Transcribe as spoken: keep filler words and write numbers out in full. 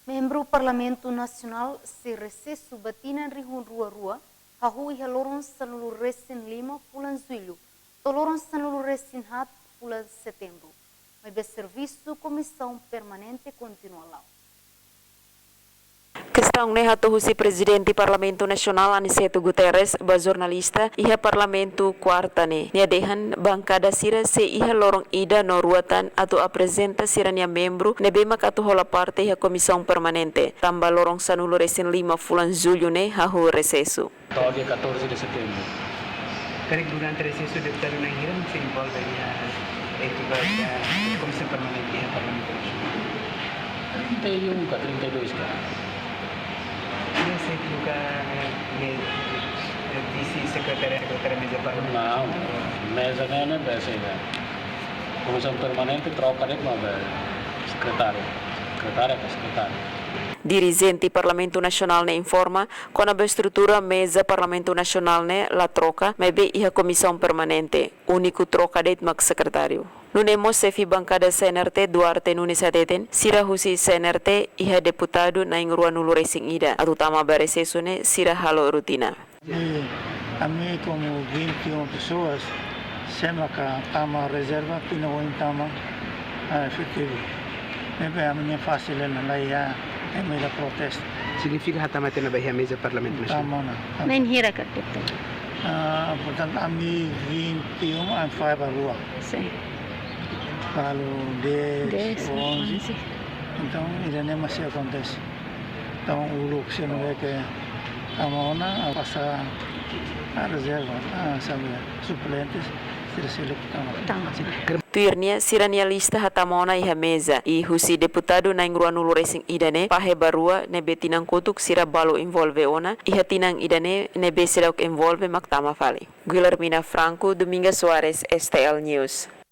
Membru Parlamentu Nasionál sei resesu ba tinan rihun rua rua, hahú iha loron sanulu resin lima fulan Jullu, to'o loron sanulu resin haat fulan Setembru. Maibé servisu Komisaun Permanente kontinua la'o. Kestaun ne'e hato'o husi Prezidente Parlamentu Nasionál Aniceto Guterres ba jornalista iha Parlamentu Kuarta ne'e. Nia dehan bankada sira sei iha loron ida no rua tan atu aprezenta sira-nia membru ne'ebé mak atu hola parte iha Komisaun Permanente, tanba loron sanulu resin lima fulan Jullu ne'e hahú resesu. To'o dia catorze de setembro. Karik durante resesu deputadu na'in hira mak sei envolve iha atividade Komisaun Permanente iha Parlamentu Nasionál? Trinta e um ka trinta e dois ka. Nia sei troka, eh, de, de vise sekretária, sekretária meza parlamentu? Não, meza ne'e, ne'e, bese, ne'e. Komisaun Permanente troka de'it maibé sekretáriu. Sekretária ka sekretáriu. Dirijente Parlamentu Nasionál ne'e informa, kona-ba estrutura meza Parlamentu Nasionál ne'e la troka, maibé iha Komisaun Permanente, úniku troka de'it mak sekretáriu. Nune'e mós xefe bankada C N R T Duarte Nunes hateten, sira husi C N R T iha deputadu na'in rua nulu resin ida, atu tama ba resesu ne'e sira halo rutina. Ami, ami komu vinte e um pessoas, sé maka tama rezerva, tinan oin tama, ah, efetivu. Ne'ebé ami-nia fasil hela, la iha, ami la protestu. Signifika hatama tiha ona ba iha meza Parlamentu Nasionál? Tama ona, tama. Na'in hira karik deputadu? Ah, portantu, ami vinte e um, ami fahe ba rua. Sin. Balu dez, dez, onze. Onze. Entaun, ida-ne'e mak sei akontese. Entaun, uluk sira ne'ebé ke tama ona, pasa ba rezerva, ah, sabe, suplentes, sira seluk tama. Tama. Tuir nia, sira-nia lista hatama ona iha meza, i husi deputadu na'in rua nulu resin ida ne'e, fahe ba rua ne'ebé tinan kotuk sira balu envolve ona, iha tinan ida ne'e ne'ebé seidauk envolve mak tama fali. Guilhermina Franco, Dominga Soares, S T L News.